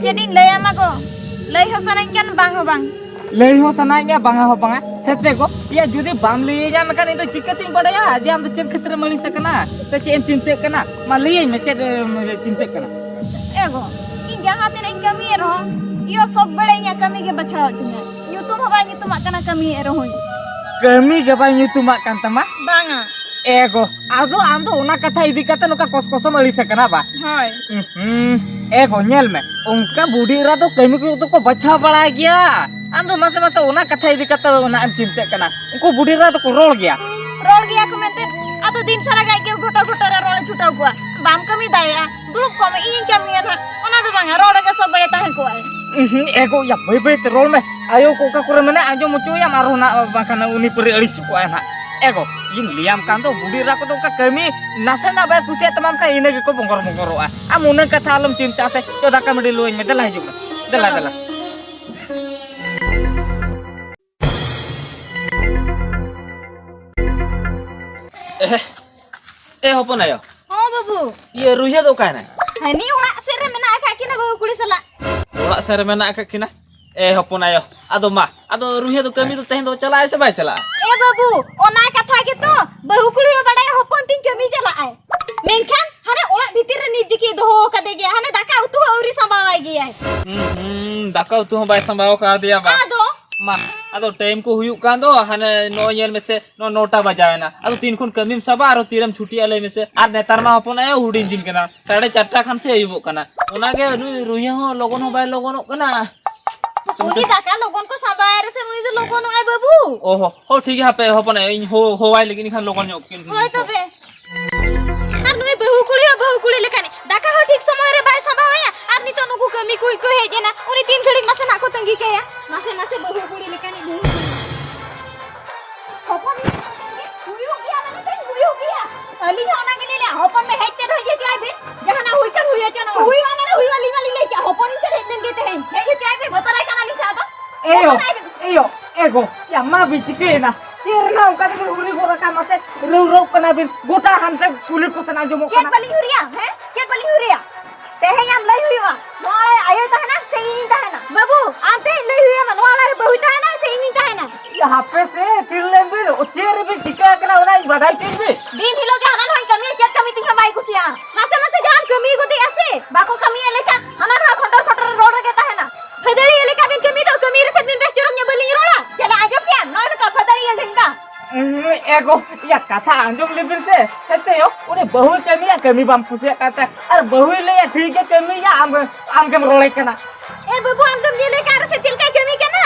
ᱪᱮᱫ ᱤᱧ ᱞᱟᱹᱭᱟᱢᱟ ᱜᱚ, ᱞᱟᱹᱭ ᱦᱚᱸ ᱥᱟᱱᱟᱧ ᱠᱟᱱ ᱵᱟᱝ ᱦᱚᱸ ᱵᱟᱝ᱾ ᱞᱟᱹᱭ ᱦᱚᱸ ᱥᱟᱱᱟᱭᱮᱫ ᱢᱮᱭᱟ, ᱵᱟᱝᱟ ᱦᱚᱸ ᱵᱟᱝᱟ᱾ ᱦᱮᱸ ᱛᱮ ᱜᱚ, ᱭᱟ, ᱡᱩᱫᱤ ᱵᱟᱢ ᱞᱟᱹᱭᱟᱹᱧᱟ, ᱢᱮᱱᱠᱷᱟᱱ ᱤᱧ ᱫᱚ ᱪᱤᱠᱟᱹᱛᱤᱧ ᱵᱟᱰᱟᱭᱟ ᱡᱮ ᱟᱢ ᱫᱚ ᱪᱮᱫ ᱠᱷᱟᱹᱛᱤᱨ ᱮᱢ ᱟᱹᱲᱤᱥ ᱟᱠᱟᱱᱟ ᱥᱮ ᱪᱮᱫ ᱮᱢ ᱪᱤᱱᱛᱟᱹᱜ ᱠᱟᱱᱟ? ᱢᱟ ᱞᱟᱹᱭᱟᱹᱧ ᱢᱮ, ᱪᱮᱫ ᱮᱢ ᱪᱤᱱᱛᱟᱹᱜ ᱠᱟᱱᱟ? ᱮ ᱜᱚ, ᱤᱧ ᱡᱟᱦᱟᱸ ᱛᱤᱱᱟᱹᱜ ᱤᱧ ᱠᱟᱹᱢᱤᱭᱮᱫ ᱨᱮᱦᱚᱸ, ᱭᱳ ᱥᱚᱵ ᱵᱮᱲᱟ ᱤᱧᱟᱹᱜ ᱠᱟᱹᱢᱤ ᱜᱮ ᱵᱟᱪᱷᱟᱣᱮᱫ ᱛᱤᱧᱟᱹ᱾ ᱧᱩᱛᱩᱢ ᱦᱚᱸ ᱵᱟᱭ ᱧᱩᱛᱩᱢᱟᱜ ᱠᱟᱱᱟ ᱠᱟᱹᱢᱤᱭᱮᱫ ᱨᱮᱦᱚᱸᱧ᱾ ᱠᱟᱹᱢᱤ ᱜᱮ ᱵᱟᱭ ᱧᱩᱛᱩᱢᱟᱜ ᱠᱟᱱ ᱛᱟᱢᱟ? ᱵᱟᱝᱟ᱾ ᱮ ᱜᱚ, ᱟᱫᱚ ᱟᱢ ᱫᱚ ᱚᱱᱟ ᱠᱟᱛᱷᱟ ᱤᱫᱤ ᱠᱟᱛᱮ ᱱᱚᱝᱠᱟ ᱠᱚᱥ ᱠᱚᱥᱚᱢ ᱟᱹᱲᱤᱥ ᱟᱠᱟᱱᱟ ᱵᱟ? ᱦᱳᱭ᱾ ᱩᱸᱦᱩᱸ᱾ ᱮ ᱜᱚ, ᱧᱮᱞ ᱢᱮ, ᱚᱱᱠᱟ ᱵᱩᱰᱷᱤ ᱮᱨᱟ ᱫᱚ ᱠᱟᱹᱢᱤ ᱠᱚᱫᱚ ᱠᱚ ᱵᱟᱪᱷᱟᱣ ᱵᱟᱲᱟᱭ ᱜᱮᱭᱟ᱾ ᱟᱢ ᱫᱚ ᱢᱟᱥᱮ ᱢᱟᱥᱮ ᱚᱱᱟ ᱠᱟᱛᱷᱟ ᱤᱫᱤ ᱠᱟᱛᱮ ᱱᱟᱜ ᱮᱢ ᱪᱤᱱᱛᱟᱹᱜ ᱠᱟᱱᱟ᱾ ᱩᱱᱠᱩ ᱵᱩᱰᱷᱤ ᱮᱨᱟ ᱫᱚᱠᱚ ᱨᱚᱲ ᱜᱮᱭᱟ᱾ ᱨᱚᱲ ᱜᱮᱭᱟ ᱠᱚ ᱢᱮᱱᱛᱮ? ᱟᱫᱚ ᱫᱤᱱ ᱥᱟᱨᱟ ᱜᱮ ᱟᱡ ᱜᱮ ᱜᱷᱚᱴᱚ ᱜᱷᱚᱴᱚ ᱨᱮ ᱨᱚᱲ ᱮ ᱪᱷᱩᱴᱟᱹᱣ ᱠᱚᱣᱟ᱾ ᱵᱟᱢ ᱠᱟᱹᱢᱤ ᱫᱟᱲᱮᱭᱟᱜᱼᱟ, ᱫᱩᱲᱩᱵ ᱠᱚᱜ ᱢᱮ, ᱤᱧᱤᱧ ᱠᱟᱹᱢᱤᱭᱟ ᱱᱟᱦᱟᱜ᱾ ᱚᱱᱟ ᱫᱚ ᱵᱟᱝᱟ, ᱨᱚᱲ ᱨᱮᱜᱮ ᱥᱚᱵ ᱵᱮᱲᱮ ᱛᱟᱦᱮᱸ ᱠᱚᱜᱼᱟᱭ᱾ ᱩᱦᱩᱸ, ᱮ ᱜᱚ, ᱭᱟ, ᱵᱟᱹᱭ ᱵᱟᱹᱭ ᱛᱮ ᱨᱚᱲ ᱢᱮ᱾ ᱟᱭᱳ ᱠᱚ ᱚᱠᱟ ᱠᱚᱨᱮ ᱢᱮᱱᱟᱜᱼᱟ, ᱟᱸᱡᱚᱢ ᱦᱚᱪᱚᱭᱟᱢ, ᱟᱨᱦᱚᱸ ᱱᱟᱜ ᱵᱟᱝᱠᱷᱟᱱ ᱩᱱᱤ ᱯᱩᱨᱟᱹ ᱟᱹᱲᱤᱥ ᱠᱚᱜᱼᱟᱭ ᱱᱟᱜ᱾ ᱮ ᱜᱚ, ᱤᱧ ᱞᱟᱹᱭᱟᱢ ᱠᱟᱱ ᱫᱚ, ᱵᱩᱰᱷᱤ ᱮᱨᱟ ᱠᱚᱫᱚ ᱚᱱᱠᱟ ᱠᱟᱹᱢᱤ ᱱᱟᱥᱮᱱᱟᱜ ᱵᱟᱭ ᱠᱩᱥᱤᱭᱟᱜ ᱛᱟᱢᱟ, ᱮᱱᱠᱷᱟᱱ ᱤᱱᱟᱹ ᱜᱮᱠᱚ ᱵᱚᱸᱜᱚᱨ ᱵᱚᱸᱜᱚᱨᱚᱜᱼᱟ᱾ ᱟᱢ ᱩᱱᱟᱹᱜ ᱠᱟᱛᱷᱟ ᱟᱞᱚᱢ ᱪᱤᱱᱛᱟᱹᱜᱼᱟ ᱥᱮ᱾ ᱪᱚ, ᱫᱟᱠᱟ ᱢᱟᱹᱰᱤ ᱞᱩᱣᱟᱹᱧ ᱢᱮ, ᱫᱮᱞᱟ ᱦᱤᱡᱩᱜ ᱢᱮ, ᱫᱮᱞᱟ, ᱫᱮᱞᱟ᱾ ᱮᱦᱮ, ᱮ ᱦᱚᱯᱚᱱ ᱟᱭᱳ᱾ ᱦᱚᱸ ᱵᱟᱹᱵᱩ᱾ ᱤᱭᱟᱹ ᱨᱩᱭᱦᱟᱹ ᱫᱚ ᱚᱠᱟᱭᱮᱱᱟᱭ? ᱦᱟᱹᱱᱤ ᱚᱲᱟᱜ ᱥᱮᱫ ᱨᱮ ᱢᱮᱱᱟᱜ ᱟᱠᱟᱫ ᱠᱤᱱᱟ ᱵᱟᱹᱦᱩ ᱠᱩᱲᱤ ᱥᱟᱞᱟᱜ᱾ ᱚᱲᱟᱜ ᱥᱮᱫ ᱨᱮ ᱢᱮᱱᱟᱜ ᱟᱠᱟᱫ ᱠᱤᱱᱟ? ᱮ ᱦᱚᱯᱚᱱ ᱟᱭᱳ, ᱟᱫᱚ ᱢᱟ, ᱟᱫᱚ ᱨᱩᱭᱦᱟᱹ ᱫᱚ ᱠᱟᱹᱢᱤ ᱫᱚ ᱛᱮᱦᱮᱧ ᱫᱚ ᱪᱟᱞᱟᱜ ᱟᱭ ᱥᱮ ᱵᱟᱭ ᱪᱟᱞᱟᱜᱼᱟ? ᱮ ᱵᱟᱹᱵᱩ, ᱚᱱᱟ ᱠᱟᱛᱷᱟ ᱜᱮᱛᱚ, ᱵᱟᱹᱦᱩ ᱠᱩᱲᱤ ᱦᱚᱸ ᱵᱟᱰᱟᱭᱟ ᱦᱚᱯᱚᱱ ᱛᱤᱧ ᱠᱟᱹᱢᱤ ᱪᱟᱞᱟᱜ ᱟᱭ᱾ ᱢᱮᱱᱠᱷᱟᱱ ᱦᱟᱱᱮ ᱚᱲᱟᱜ ᱵᱷᱤᱛᱤᱨ ᱨᱮ ᱱᱤᱡ ᱜᱮᱠᱤ ᱫᱚᱦᱚ ᱠᱟᱫᱮ ᱜᱮᱭᱟ, ᱦᱟᱱᱮ ᱫᱟᱠᱟ ᱩᱛᱩ ᱦᱚᱸ ᱟᱹᱣᱨᱤ ᱥᱟᱢᱵᱟᱣᱟᱭ ᱜᱮᱭᱟᱭ᱾ ᱦᱩᱸ, ᱦᱩᱸ, ᱫᱟᱠᱟ ᱩᱛᱩ ᱦᱚᱸ ᱵᱟᱭ ᱥᱟᱢᱵᱟᱣ ᱠᱟᱫᱮᱭᱟ ᱵᱟ? ᱟᱫᱚ? ᱢᱟ, ᱟᱫᱚ ᱴᱟᱭᱤᱢ ᱠᱚ ᱦᱩᱭᱩᱜ ᱠᱟᱱ ᱫᱚ, ᱦᱟᱱᱮ ᱱᱚᱜᱼᱚᱭ ᱧᱮᱞ ᱢᱮᱥᱮ, ᱱᱚᱜᱼᱚᱭ ᱱᱚᱴᱟ ᱵᱟᱡᱟᱣ ᱮᱱᱟ᱾ ᱟᱫᱚ ᱛᱤᱱ ᱠᱷᱚᱱ ᱠᱟᱹᱢᱤᱢ ᱥᱟᱵᱟ, ᱟᱨᱚ ᱛᱤᱨᱮᱢ ᱪᱷᱩᱴᱤᱜᱼᱟ ᱞᱟᱹᱭ ᱢᱮᱥᱮ? ᱟᱨ ᱱᱮᱛᱟᱨ ᱢᱟ ᱦᱚᱯᱚᱱ ᱟᱭᱳ ᱦᱩᱰᱤᱧ ᱫᱤᱱ ᱠᱟᱱᱟ, ᱥᱟᱲᱮ ᱪᱟᱨᱴᱟ ᱠᱷᱟᱱ ᱥᱮ ᱟᱹᱭᱩᱵᱚᱜ ᱠᱟᱱᱟ᱾ ᱚᱱᱟᱜᱮ ᱱᱩᱭ ᱨᱩᱭᱦᱟᱹ ᱦᱚᱸ ᱞᱚᱜᱚᱱ ᱦᱚᱸ ᱵᱟᱭ ᱞᱚᱜᱚᱱᱚᱜ ᱠᱟᱱᱟ᱾ ᱩᱱᱤ ᱫᱟᱠᱟ ᱞᱚᱜᱚᱱ ᱠᱚ ᱥᱟᱢᱵᱟᱭ ᱨᱮᱥᱮ ᱩᱱᱤ ᱫᱚ ᱞᱚᱜᱚᱱᱚᱜ ᱟᱭ ᱵᱟᱹᱵᱩ᱾ ᱚ ᱦᱚ, ᱦᱚ, ᱴᱷᱤᱠ ᱜᱮᱭᱟ, ᱦᱟᱯᱮ ᱦᱚᱯᱚᱱ ᱟᱭᱳ, ᱤᱧ ᱦᱚ-, ᱦᱚᱦᱚᱣᱟᱭ ᱞᱟᱹᱜᱤᱫ, ᱤᱧ ᱠᱷᱟᱱ ᱞᱚᱜᱚᱱ ᱧᱚᱜ ᱠᱤᱱ ᱦᱳᱭ ᱛᱚᱵᱮ᱾ ᱟᱨ ᱱᱩᱭ ᱵᱟᱹᱦᱩ ᱠᱩᱲᱤ ᱦᱚᱸ ᱵᱟᱹᱦᱩ ᱠᱩᱲᱤ ᱞᱮᱠᱟᱱᱤᱡ, ᱫᱟᱠᱟ ᱦᱚᱸ ᱴᱷᱤᱠ ᱥᱚᱢᱚᱭ ᱨᱮ ᱵᱟᱭ ᱥᱟᱢᱵᱟᱣᱟᱭᱟ᱾ ᱟᱨ ᱱᱤᱛᱚᱜ ᱱᱩᱠᱩ ᱠᱟᱹᱢᱤ ᱠᱩᱡ ᱠᱚ ᱦᱮᱡ ᱮᱱᱟ, ᱩᱱᱤ ᱛᱤᱱ ᱜᱷᱟᱹᱲᱤᱡ ᱢᱟᱥᱮ ᱱᱟᱜ ᱠᱚ ᱛᱟᱺᱜᱤ ᱠᱟᱭᱟ? ᱢᱟᱥᱮ ᱢᱟᱥᱮ ᱵᱟᱹᱦᱩ ᱠᱩᱲᱤ ᱞᱮᱠᱟᱱᱤᱡ ᱵᱟᱹᱦᱩ ᱠᱩᱲᱤ᱾ ᱦᱚᱯᱚᱱ ᱦᱩᱭᱩᱜ ᱜᱮᱭᱟ ᱢᱟᱱᱮ ᱛᱤᱧ ᱦᱩᱭᱩᱜ ᱜᱮᱭᱟ᱾ ᱟᱹᱞᱤᱧ ᱦᱚᱸ ᱚᱱᱟ ᱜᱮᱞᱤᱧ ᱞᱟᱹᱭᱟ, ᱦᱚᱯᱚᱱ ᱢᱮ ᱦᱮᱡ ᱛᱮ ᱦᱩᱭ ᱦᱚᱪᱚᱭ ᱵᱤᱱ, ᱡᱟᱦᱟᱱᱟᱜ ᱦᱩᱭ ᱠᱷᱟᱱ ᱦᱩᱭ ᱦᱚᱪᱚ ᱱᱚᱜᱼᱚᱭ᱾ ᱦᱩᱭᱩᱜᱼᱟ ᱢᱟᱱᱮ ᱦᱩᱭᱩᱜᱼᱟ, ᱟᱹᱞᱤᱧ ᱢᱟᱞᱤᱧ ᱞᱟᱹᱭ ᱠᱮᱜᱼᱟ, ᱦᱚᱯᱚᱱ ᱤᱧ ᱴᱷᱮᱱ ᱦᱮᱡ ᱞᱮᱱ ᱜᱮ ᱛᱮᱦᱮᱧ᱾ ᱦᱮᱡ ᱦᱚᱪᱚᱭ ᱵᱤᱱ, ᱵᱚᱛᱚᱨᱟᱭ ᱠᱟᱱᱟᱞᱤᱧ ᱥᱮ ᱟᱫᱚ? ᱮᱭᱳ, ᱵᱚᱛᱚᱨᱟᱭ ᱵᱤᱱ᱾ ᱮᱭᱳ, ᱮᱜᱳ, ᱭᱟ ᱢᱟ ᱵᱤᱱ ᱪᱤᱠᱟᱹᱭᱮᱱᱟ? ᱪᱮᱫ ᱨᱮᱱᱟᱜ ᱚᱱᱠᱟ ᱛᱮᱵᱤᱱ ᱩᱨᱤ ᱜᱚᱫ ᱟᱠᱟᱱ? ᱢᱟᱥᱮ ᱨᱟᱹᱣ ᱨᱟᱹᱣ ᱠᱟᱱᱟ ᱵᱤᱱ, ᱜᱚᱴᱟ ᱦᱟᱱᱛᱮ ᱠᱩᱞᱦᱤ ᱠᱚ ᱥᱮᱱ ᱟᱸᱡᱚᱢᱚᱜ ᱪᱮᱫ ᱠᱟᱱᱟ᱾ ᱵᱟᱹᱞᱤᱧ ᱩᱨᱤᱭᱟ? ᱦᱮᱸ? ᱪᱮᱫ ᱵᱟᱹᱞᱤᱧ ᱩᱨᱤᱭᱟ? ᱛᱮᱦᱮᱧ ᱟᱢ ᱞᱟᱹᱭ ᱦᱩᱭᱩᱜᱼᱟ, ᱱᱚᱣᱟ ᱚᱲᱟᱜ ᱨᱮ ᱟᱭᱳᱭ ᱛᱟᱦᱮᱱᱟ ᱥᱮ ᱤᱧᱤᱧ ᱛᱟᱦᱮᱱᱟ? ᱵᱟᱹᱵᱩ, ᱟᱢ ᱛᱮᱦᱮᱧ ᱞᱟᱹᱭ ᱦᱩᱭᱩᱜᱼᱟ, ᱱᱚᱣᱟ ᱚᱲᱟᱜ ᱨᱮ ᱵᱟᱹᱦᱩᱭ ᱛᱟᱦᱮᱱᱟ ᱥᱮ ᱤᱧᱤᱧ ᱛᱟᱦᱮᱱᱟ? ᱭᱟ ᱦᱟᱯᱮ ᱥᱮ, ᱛᱤᱨ ᱞᱮᱱ ᱵᱤᱱ, ᱪᱮᱫ ᱨᱮᱵᱤᱱ ᱪᱤᱠᱟᱹ ᱟᱠᱟᱱᱟ ᱚᱱᱟᱧ ᱵᱟᱰᱟᱭ ᱦᱚᱪᱚᱭ ᱵᱤᱱ᱾ ᱫᱤᱱ ᱦᱤᱞᱳᱜ ᱜᱮ ᱦᱟᱱᱟ ᱱᱚᱣᱟᱧ ᱠᱟᱹᱢᱤᱭᱟ, ᱪᱮᱫ ᱠᱟᱹᱢᱤ ᱛᱤᱧ ᱦᱚᱸ ᱵᱟᱭ ᱠᱩᱥᱤᱭᱟᱜᱼᱟ᱾ ᱱᱟᱥᱮ ᱢᱟᱥᱮ ᱡᱟᱦᱟᱸᱢ ᱠᱟᱹᱢᱤ ᱜᱚᱫᱮᱜᱼᱟ ᱥᱮ, ᱵᱟᱠᱚ ᱠᱟᱹᱢᱤᱭᱮᱫ ᱞᱮᱠᱟ ᱦᱟᱱᱟ ᱱᱚᱣᱟ ᱠᱷᱚᱴᱚᱨ ᱠᱷᱚᱴᱚᱨ ᱨᱚᱲ ᱨᱮᱜᱮ ᱛᱟᱦᱮᱱᱟ᱾ ᱯᱷᱟᱹᱫᱟᱹᱲᱤᱭᱟᱹ ᱞᱮᱠᱟ ᱵᱤᱱ ᱠᱟᱹᱢᱤ ᱫᱚ, ᱠᱟᱹᱢᱤ ᱨᱮ ᱥᱮᱫ ᱵᱤᱱ ᱵᱮᱥ ᱪᱚᱨᱚᱠ ᱧᱚᱜ ᱵᱟᱹᱞᱤᱧ ᱨᱚᱲᱟ? ᱪᱮᱫ ᱞᱮ ᱟᱸᱡᱚᱢ ᱠᱮᱜᱼᱟ? ᱱᱚᱜᱼᱚᱭ ᱱᱚᱝᱠᱟ ᱯᱷᱟᱹᱫᱟᱹᱲᱤᱭᱟᱹ ᱞᱮᱠᱟ᱾ ᱩᱸ, ᱮ ᱜᱚ, ᱭᱟ, ᱠᱟᱛᱷᱟ ᱟᱸᱡᱚᱢ ᱞᱮᱵᱤᱱ ᱥᱮ᱾ ᱦᱮᱸ ᱥᱮ ᱭᱳ, ᱩᱱᱤ ᱵᱟᱹᱦᱩᱭ ᱠᱟᱹᱢᱤᱭᱟ, ᱠᱟᱹᱢᱤ ᱵᱟᱢ ᱠᱩᱥᱤᱭᱟᱜ ᱠᱟᱱ ᱛᱟᱭ᱾ ᱟᱨ ᱵᱟᱹᱦᱩᱭ ᱞᱟᱹᱭᱟ, ᱴᱷᱤᱠ ᱜᱮ ᱠᱟᱹᱢᱤᱭᱟ, ᱟᱢ, ᱟᱢ ᱜᱮᱢ ᱨᱚᱲᱮ ᱠᱟᱱᱟ᱾ ᱮ ᱵᱟᱹᱵᱩ, ᱟᱢ ᱫᱚᱢ ᱧᱮᱞᱮ ᱠᱟᱱ ᱨᱮᱥᱮ ᱪᱮᱫ ᱞᱮᱠᱟᱭ ᱠᱟᱹᱢᱤ ᱠᱟᱱᱟ?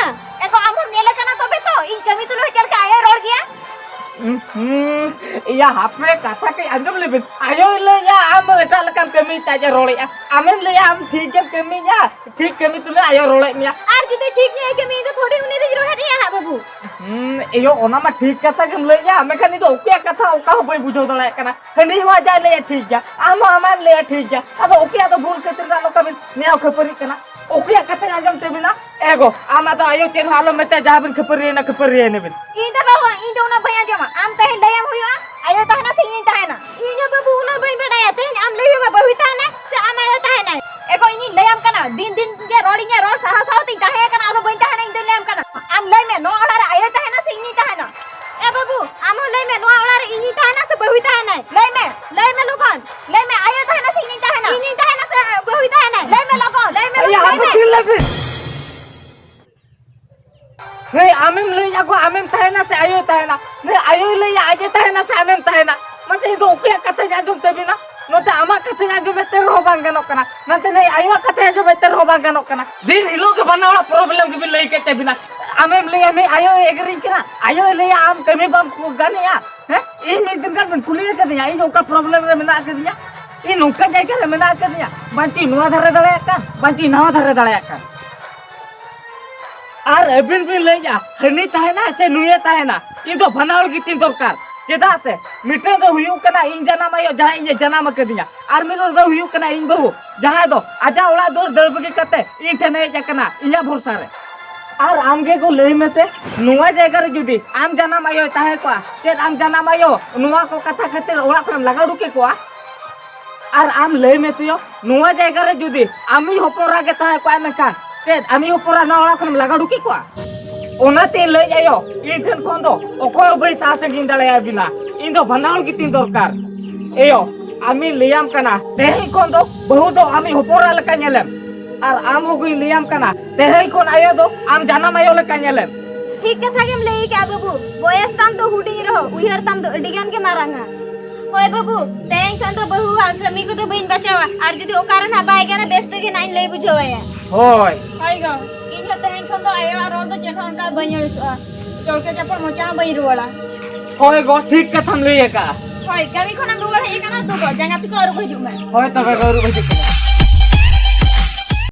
ᱦᱩᱸ, ᱤᱭᱟ, ᱦᱟᱯᱮ, ᱠᱟᱛᱷᱟ ᱠᱟᱹᱡ ᱟᱸᱡᱚᱢ ᱞᱮᱵᱤᱱ᱾ ᱟᱭᱳᱭ ᱞᱟᱹᱭᱟ ᱟᱢ ᱮᱴᱟᱜ ᱞᱮᱠᱟᱢ ᱠᱟᱹᱢᱤᱭᱮᱫ ᱛᱟᱭ ᱡᱮ ᱨᱚᱲᱮᱫᱼᱟ, ᱟᱢᱮᱢ ᱞᱟᱹᱭᱟ ᱟᱢ ᱴᱷᱤᱠ ᱜᱮᱢ ᱠᱟᱹᱢᱤᱭᱮᱫᱼᱟ, ᱴᱷᱤᱠ ᱠᱟᱹᱢᱤ ᱛᱩᱞᱩᱡ ᱟᱭᱳ ᱨᱚᱲᱮᱫ ᱢᱮᱭᱟ᱾ ᱟᱨ ᱡᱩᱫᱤ ᱴᱷᱤᱠ ᱧᱚᱜ ᱮ ᱠᱟᱹᱢᱤᱭᱮᱫᱟ, ᱛᱷᱚᱲᱤ ᱩᱱᱤ ᱫᱚᱧ ᱨᱚᱦᱮᱫ ᱮᱭᱟ ᱦᱟᱸᱜ, ᱵᱟᱹᱵᱩ᱾ ᱦᱩᱸ, ᱤᱭᱟᱹ, ᱚᱱᱟ ᱢᱟ ᱴᱷᱤᱠ ᱠᱟᱛᱷᱟ ᱜᱮᱢ ᱞᱟᱹᱭᱮᱫᱼᱟ, ᱢᱮᱱᱠᱷᱟᱱ ᱤᱧ ᱫᱚ ᱚᱠᱚᱭᱟᱜ ᱠᱟᱛᱷᱟ ᱚᱠᱟ ᱦᱚᱸ ᱵᱟᱹᱧ ᱵᱩᱡᱷᱟᱹᱣ ᱫᱟᱲᱮᱭᱟᱜ ᱠᱟᱱᱟ᱾ ᱦᱟᱹᱱᱤ ᱦᱚᱸ ᱟᱡᱟᱜ ᱞᱟᱹᱭᱟ ᱴᱷᱤᱠ ᱜᱮᱭᱟ, ᱟᱢ ᱦᱚᱸ ᱟᱢᱟᱜ ᱮᱢ ᱞᱟᱹᱭᱟ ᱴᱷᱤᱠ ᱜᱮᱭᱟ᱾ ᱟᱫᱚ ᱚᱠᱚᱭᱟᱜ ᱫᱚ ᱵᱷᱩᱞ ᱠᱷᱟᱹᱛᱤᱨ ᱛᱮ ᱱᱚᱝᱠᱟ ᱵᱤᱱ ᱱᱮᱭᱟᱣ ᱠᱷᱟᱹᱯᱟᱹᱨᱤᱜ ᱠᱟᱱᱟ? ᱚᱠᱚᱭᱟᱜ ᱠᱟᱛᱷᱟᱧ ᱟᱸᱡᱚᱢ ᱛᱟᱹᱵᱤᱱᱟ? ᱮ ᱜᱚ, ᱟᱢ ᱟᱫᱚ ᱟᱭᱳ ᱪᱮᱫ ᱦᱚᱸ ᱟᱞᱚᱢ ᱢᱮᱛᱟᱭᱟ, ᱡᱟᱦᱟᱸ ᱵᱤᱱ ᱠᱷᱟᱹᱯᱟᱹᱨᱤᱭᱮᱱᱟ, ᱠᱷᱟᱹᱯᱟᱹᱨᱤᱭᱮᱱᱟ ᱵᱤᱱ᱾ ᱤᱧ ᱫᱚ ᱵᱟᱹᱵᱩ, ᱤᱧ ᱫᱚ ᱚᱱᱟ ᱵᱟᱹᱧ ᱟᱸᱡᱚᱢᱟ᱾ ᱟᱢ ᱛᱮᱦᱮᱧ ᱞᱟᱹᱭᱟᱢ ᱦᱩᱭᱩᱜᱼᱟ, ᱟᱭᱳ ᱛᱟᱦᱮᱱᱟ ᱥᱮ ᱤᱧᱤᱧ ᱛᱟᱦᱮᱱᱟ? ᱤᱧ ᱦᱚᱸ ᱵᱟᱹᱵᱩ ᱩᱱᱟᱹᱜ ᱵᱟᱹᱧ ᱵᱟᱰᱟᱭᱟ, ᱛᱮᱦᱮᱧ ᱟᱢ ᱞᱟᱹᱭ ᱦᱩᱭᱩᱜᱼᱟ, ᱵᱟᱹᱦᱩᱭ ᱛᱟᱦᱮᱱᱟ ᱥᱮ ᱟᱢ ᱟᱭᱳ ᱛᱟᱦᱮᱱᱟᱭ? ᱮ ᱜᱚ, ᱤᱧᱤᱧ ᱞᱟᱹᱭᱟᱢ ᱠᱟᱱᱟ, ᱫᱤᱱ ᱫᱤᱱ ᱜᱮ ᱨᱚᱲ ᱤᱧᱟ, ᱨᱚᱲ ᱥᱟᱦᱟᱣ ᱥᱟᱦᱟᱣ ᱛᱤᱧ ᱛᱟᱦᱮᱸ ᱠᱟᱱᱟ, ᱟᱫᱚ ᱵᱟᱹᱧ ᱛᱟᱦᱮᱱᱟ, ᱤᱧ ᱫᱚᱧ ᱞᱟᱹᱭᱟᱢ ᱠᱟᱱᱟ᱾ ᱟᱢ ᱞᱟᱹᱭ ᱢᱮ, ᱱᱚᱣᱟ ᱚᱲᱟᱜ ᱨᱮ ᱟᱭᱳᱭ ᱛᱟᱦᱮᱱᱟ ᱥᱮ ᱤᱧᱤᱧ ᱛᱟᱦᱮᱱᱟ? ᱮ ᱵᱟᱹᱵᱩ, ᱟᱢ ᱦᱚᱸ ᱞᱟᱹᱭ ᱢᱮ, ᱱᱚᱣᱟ ᱚᱲᱟᱜ ᱨᱮ ᱤᱧᱤᱧ ᱛᱟᱦᱮᱱᱟ ᱥᱮ ᱵᱟᱹᱦᱩᱭ ᱛᱟᱦᱮᱱᱟᱭ? ᱞᱟᱹᱭ ᱢᱮ, ᱞᱟᱹᱭ ᱢᱮ ᱞᱚᱜᱚᱱ, ᱞᱟᱹᱭ ᱢᱮ, ᱟᱭᱳᱭ ᱛᱟᱦᱮᱱᱟ ᱥᱮ ᱤᱧᱤᱧ ᱛᱟᱦᱮᱱᱟ? ᱤᱧᱤᱧ ᱛᱟᱦᱮᱱᱟ ᱥᱮ ᱵᱟᱹᱦᱩᱭ ᱛᱟᱦᱮᱱᱟᱭ? ᱞᱟᱹᱭ ᱢᱮ ᱞᱚᱜᱚᱱ, ᱞᱟᱹᱭ ᱢᱮ ᱟᱭᱟ, ᱞᱚᱜᱚᱱ, ᱞᱟᱹᱭ ᱟᱯᱮ ᱢᱮ᱾ ᱛᱤᱱ ᱞᱟᱹᱜᱤᱫ? ᱱᱩᱭ ᱟᱢᱮᱢ ᱞᱟᱹᱭ ᱟᱠᱚ ᱟᱢᱮᱢ ᱛᱟᱦᱮᱱᱟ ᱥᱮ ᱟᱭᱳᱭ ᱛᱟᱦᱮᱱᱟ? ᱱᱩᱭ ᱟᱭᱳᱭ ᱞᱟᱹᱭᱟ ᱟᱡ ᱮ ᱛᱟᱦᱮᱱᱟ ᱥᱮ ᱟᱢᱮᱢ ᱛᱟᱦᱮᱱᱟ? ᱢᱟᱥᱮ, ᱤᱧ ᱫᱚ ᱚᱠᱚᱭᱟᱜ ᱠᱟᱛᱷᱟᱧ ᱟᱸᱡᱚᱢ ᱛᱟᱹᱵᱤᱱᱟ? ᱱᱚᱛᱮ ᱟᱢᱟᱜ ᱠᱟᱛᱷᱟᱧ ᱟᱸᱡᱚᱢᱮᱫ ᱛᱮ ᱨᱮᱦᱚᱸ ᱵᱟᱝ ᱜᱟᱱᱚᱜ ᱠᱟᱱᱟ, ᱱᱚᱛᱮ ᱱᱩᱭ ᱟᱭᱳᱣᱟᱜ ᱠᱟᱛᱷᱟᱧ ᱟᱸᱡᱚᱢᱮᱫ ᱛᱮ ᱨᱮᱦᱚᱸ ᱵᱟᱝ ᱜᱟᱱᱚᱜ ᱠᱟᱱᱟ᱾ ᱫᱤᱱ ᱦᱤᱞᱳᱜ ᱜᱮ ᱵᱟᱱᱟ ᱦᱚᱲᱟᱜ problem ᱜᱮᱵᱤᱱ ᱞᱟᱹᱭ ᱠᱮᱫ ᱛᱟᱹᱵᱤᱱᱟ᱾ ᱟᱢᱮᱢ ᱞᱟᱹᱭᱟ ᱱᱩᱭ ᱟᱭᱳᱭ ᱮᱜᱮᱨᱤᱧ ᱠᱟᱱᱟ, ᱟᱭᱳᱭ ᱞᱟᱹᱭᱟ ᱟᱢ ᱠᱟᱹᱢᱤ ᱵᱟᱢ ᱜᱟᱱᱮᱜᱼᱟ᱾ ᱦᱮᱸ, ᱤᱧ ᱢᱤᱫ ᱫᱤᱱ ᱜᱟᱱ ᱵᱤᱱ ᱠᱩᱞᱤ ᱟᱠᱟᱫᱤᱧᱟ, ᱤᱧ ᱚᱠᱟ problem ᱨᱮ ᱢᱮᱱᱟᱜ ᱟᱠᱟᱫᱤᱧᱟ? ᱤᱧ ᱱᱚᱝᱠᱟ ᱡᱟᱭᱜᱟ ᱨᱮ ᱢᱮᱱᱟᱜ ᱟᱠᱟᱫᱤᱧᱟ, ᱵᱟᱝ ᱪᱚᱧ ᱱᱚᱣᱟ ᱫᱷᱟᱨᱮ ᱫᱟᱲᱮᱭᱟᱜ ᱠᱟᱱ, ᱵᱟᱝ ᱪᱚᱧ ᱱᱟᱣᱟ ᱫᱷᱟᱨᱮ ᱫᱟᱲᱮᱭᱟᱜ ᱠᱟᱱ᱾ ᱟᱨ ᱟᱹᱵᱤᱱ ᱵᱤᱱ ᱞᱟᱹᱭᱮᱜᱼᱟ, ᱦᱟᱹᱱᱤ ᱛᱟᱦᱮᱱᱟ ᱥᱮ ᱱᱩᱭᱮ ᱛᱟᱦᱮᱱᱟ? ᱤᱧ ᱫᱚ ᱵᱟᱱᱟ ᱦᱚᱲ ᱜᱮ ᱛᱤᱧ ᱫᱚᱨᱠᱟᱨ᱾ ᱪᱮᱫᱟᱜ ᱥᱮ ᱢᱤᱫᱴᱮᱱ ᱫᱚ ᱦᱩᱭᱩᱜ ᱠᱟᱱᱟ ᱤᱧ ᱡᱟᱱᱟᱢ ᱟᱭᱳ, ᱡᱟᱦᱟᱸᱭ ᱤᱧᱮ ᱡᱟᱱᱟᱢ ᱟᱠᱟᱫᱤᱧᱟ, ᱟᱨ ᱢᱤᱫ ᱦᱚᱲ ᱫᱚ ᱦᱩᱭᱩᱜ ᱠᱟᱱᱟ ᱤᱧ ᱵᱟᱹᱦᱩ, ᱡᱟᱦᱟᱸᱭ ᱫᱚ ᱟᱡᱟᱜ ᱚᱲᱟᱜ ᱫᱩᱣᱟᱹᱨ ᱫᱟᱹᱲ ᱵᱟᱹᱜᱤ ᱠᱟᱛᱮ ᱤᱧ ᱴᱷᱮᱱᱮ ᱦᱮᱡ ᱟᱠᱟᱱᱟ, ᱤᱧᱟᱹᱜ ᱵᱷᱚᱨᱥᱟ ᱨᱮ᱾ ᱟᱨ ᱟᱢ ᱜᱮ ᱜᱚ ᱞᱟᱹᱭ ᱢᱮᱥᱮ, ᱱᱚᱣᱟ ᱡᱟᱭᱜᱟ ᱨᱮ ᱡᱩᱫᱤ ᱟᱢ ᱡᱟᱱᱟᱢ ᱟᱭᱳᱭ ᱛᱟᱦᱮᱸ ᱠᱚᱜᱼᱟ, ᱪᱮᱫ ᱟᱢ ᱡᱟᱱᱟᱢ ᱟᱭᱳ ᱱᱚᱣᱟ ᱠᱚ ᱠᱟᱛᱷᱟ ᱠᱷᱟᱹᱛᱤᱨ ᱚᱲᱟᱜ ᱠᱷᱚᱱᱮᱢ ᱞᱟᱜᱟ ᱩᱰᱩᱠ ᱠᱮ ᱠᱚᱣᱟ? ᱟᱨ ᱟᱢ ᱞᱟᱹᱭ ᱢᱮᱥᱮ ᱭᱳ, ᱱᱚᱣᱟ ᱡᱟᱭᱜᱟ ᱨᱮ ᱡᱩᱫᱤ ᱟᱢᱤᱡ ᱦᱚᱯᱚᱱ ᱮᱨᱟ ᱜᱮ ᱛᱟᱦᱮᱸ ᱠᱚᱜᱼᱟᱭ, ᱢᱮᱱᱠᱷᱟᱱ ᱪᱮᱫ ᱟᱢᱤᱡ ᱦᱚᱯᱚᱱ ᱮᱨᱟ ᱱᱚᱣᱟ ᱚᱲᱟᱜ ᱠᱷᱚᱱᱮᱢ ᱞᱟᱜᱟ ᱩᱰᱩᱠ ᱠᱮ ᱠᱚᱣᱟ? ᱚᱱᱟᱛᱮᱧ ᱞᱟᱹᱭᱮᱫᱼᱟ ᱭᱳ, ᱤᱧ ᱴᱷᱮᱱ ᱠᱷᱚᱱ ᱫᱚ ᱚᱠᱚᱭ ᱦᱚᱸ ᱵᱟᱹᱧ ᱥᱟᱦᱟ ᱥᱟᱺᱜᱤᱧ ᱫᱟᱲᱮᱭᱟᱵᱤᱱᱟ᱾ ᱤᱧ ᱫᱚ ᱵᱟᱱᱟ ᱦᱚᱲ ᱜᱮᱛᱤᱧ ᱫᱚᱨᱠᱟᱨ᱾ ᱮᱭᱳ, ᱟᱢᱤᱧ ᱞᱟᱹᱭᱟᱢ ᱠᱟᱱᱟ, ᱛᱮᱦᱮᱧ ᱠᱷᱚᱱ ᱫᱚ ᱵᱟᱹᱦᱩ ᱫᱚ ᱟᱢᱤᱡ ᱦᱚᱯᱚᱱ ᱮᱨᱟ ᱞᱮᱠᱟ ᱧᱮᱞᱮᱢ᱾ ᱟᱨ ᱟᱢ ᱦᱚᱸ ᱜᱚᱧ ᱞᱟᱹᱭᱟᱢ ᱠᱟᱱᱟ, ᱛᱮᱦᱮᱧ ᱠᱷᱚᱱ ᱟᱭᱳ ᱫᱚ ᱟᱢ ᱡᱟᱱᱟᱢ ᱟᱭᱳ ᱞᱮᱠᱟ ᱧᱮᱞᱮᱢ᱾ ᱴᱷᱤᱠ ᱠᱟᱛᱷᱟ ᱜᱮᱢ ᱞᱟᱹᱭ ᱟᱠᱟᱫᱼᱟ ᱵᱟᱹᱵᱩ, ᱵᱚᱭᱮᱥ ᱛᱟᱢ ᱫᱚ ᱦᱩᱰᱤᱧ ᱨᱮᱦᱚᱸ ᱩᱭᱦᱟᱹᱨ ᱛᱟᱢ ᱫᱚ ᱟᱹᱰᱤ ᱜᱟᱱ ᱜᱮ ᱢᱟᱨᱟᱝᱟ᱾ ᱦᱳᱭ ᱵᱟᱹᱵᱩ, ᱛᱮᱦᱮᱧ ᱠᱷᱚᱱ ᱫᱚ ᱵᱟᱹᱦᱩᱣᱟᱜ ᱠᱟᱹᱢᱤ ᱠᱚᱫᱚ ᱵᱟᱹᱧ ᱵᱟᱪᱷᱟᱣᱟ, ᱟᱨ ᱡᱩᱫᱤ ᱚᱠᱟ ᱨᱮ ᱱᱟᱦᱟᱜ ᱵᱟᱭ ᱜᱟᱱᱟ, ᱵᱮᱥ ᱛᱮᱜᱮ ᱱᱟᱦᱟᱜ ᱤᱧ ᱞᱟᱹᱭ ᱵᱩᱡᱷᱟᱹᱣ ᱟᱭᱟ᱾ ᱦᱳᱭ᱾ ᱦᱳᱭ ᱜᱚ, ᱤᱧ ᱦᱚᱸ ᱛᱮᱦᱮᱧ ᱠᱷᱚᱱ ᱫᱚ ᱟᱭᱳᱣᱟᱜ ᱨᱚᱲ ᱫᱚ ᱪᱮᱫ ᱦᱚᱸ ᱚᱱᱠᱟ ᱵᱟᱹᱧ ᱟᱹᱲᱤᱥᱚᱜᱼᱟ, ᱪᱚᱲᱠᱮ ᱪᱟᱯᱚᱲ ᱢᱚᱪᱟ ᱦᱚᱸ ᱵᱟᱹᱧ ᱨᱩᱣᱟᱹᱲᱟ᱾ ᱦᱳᱭ ᱜᱚ, ᱴᱷᱤᱠ ᱠᱟᱛᱷᱟᱢ ᱞᱟᱹᱭ ᱟᱠᱟᱫᱼᱟ᱾ ᱦᱳᱭ, ᱠᱟᱹᱢᱤ ᱠᱷᱚᱱᱮᱢ ᱨᱩᱣᱟᱹᱲ ᱦᱮᱡ ᱟᱠᱟᱱᱟ ᱛᱚ ᱜᱚ, ᱡᱟᱸᱜᱟ ᱛᱮᱠᱚ ᱟᱹᱨᱩᱵ ᱦᱤᱡᱩᱜ ᱢᱮ᱾ ᱦᱳᱭ ᱛᱚᱵᱮ ᱜᱚ, ᱟᱹᱨᱩᱵ ᱦᱤᱡᱩᱜ ᱠᱟᱱᱟ᱾